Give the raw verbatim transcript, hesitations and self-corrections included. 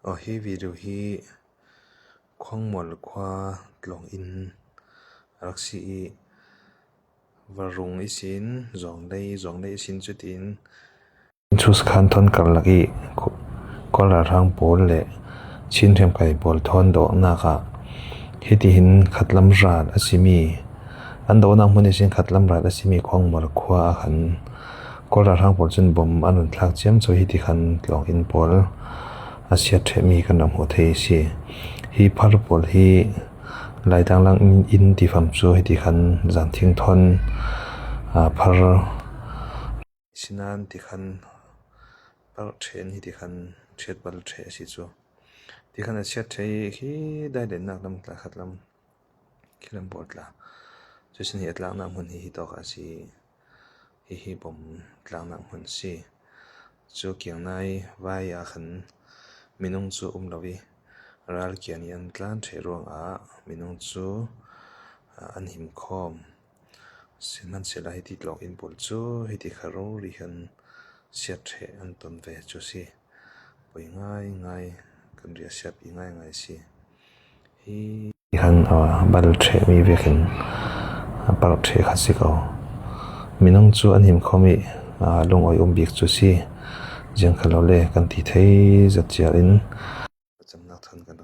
Aw, hi video hi Khuangmual khua tlawng in a rak si i, Varung ihsin Zawnglei, Zawnglei ihsin cutin Inchus khan thawn karlak i Kawl ralhrang pawl le Chin hremkai pawl thawn dawhnak ah hitihin khatlam ral a simi, an dawhnak hmun ihsin khatlam ral a simi Khuangmual khua ah khan Kawl ralhrang pawl cun bom an run thlak ciamco hiti khan tlawng in pawl a siat ṭhehmi kan rak hmuh thei a si. Hi phar pawl hi Laitlang lang in tifam cu hiti khan zanthing thawn, aa, phar sinan ti khan parh ṭheh in hiti khan ṭhiatpal ṭheh a si cu. Ti khan a siat ṭheh i khi dailennak lam tla khat lam khi lam pawl tla. Cusin hi a tlaknak hmun hi hi tawk a si. Hi hi bom tlaknak hmun si. Cu kiangnai vai ah khan minung cu um lo i ral kian i an tlan ṭheh ruangah minung cu, aa, an him khawm. Sihmanhsehlaw hiti tlawng in pawl cu hiti kha rori khan siat ṭheh an ton ve cu si. Poi ngaingai, kan riahsiat i ngaingai si. Hi khan, aa, bal ṭhehmi vekin a parh ṭheh kha si ko. Minung cu an him khawm i, aa, lungawi um bik cu si. Ziang kha lo le kan ti thei zat ciar in a camnak thawn kan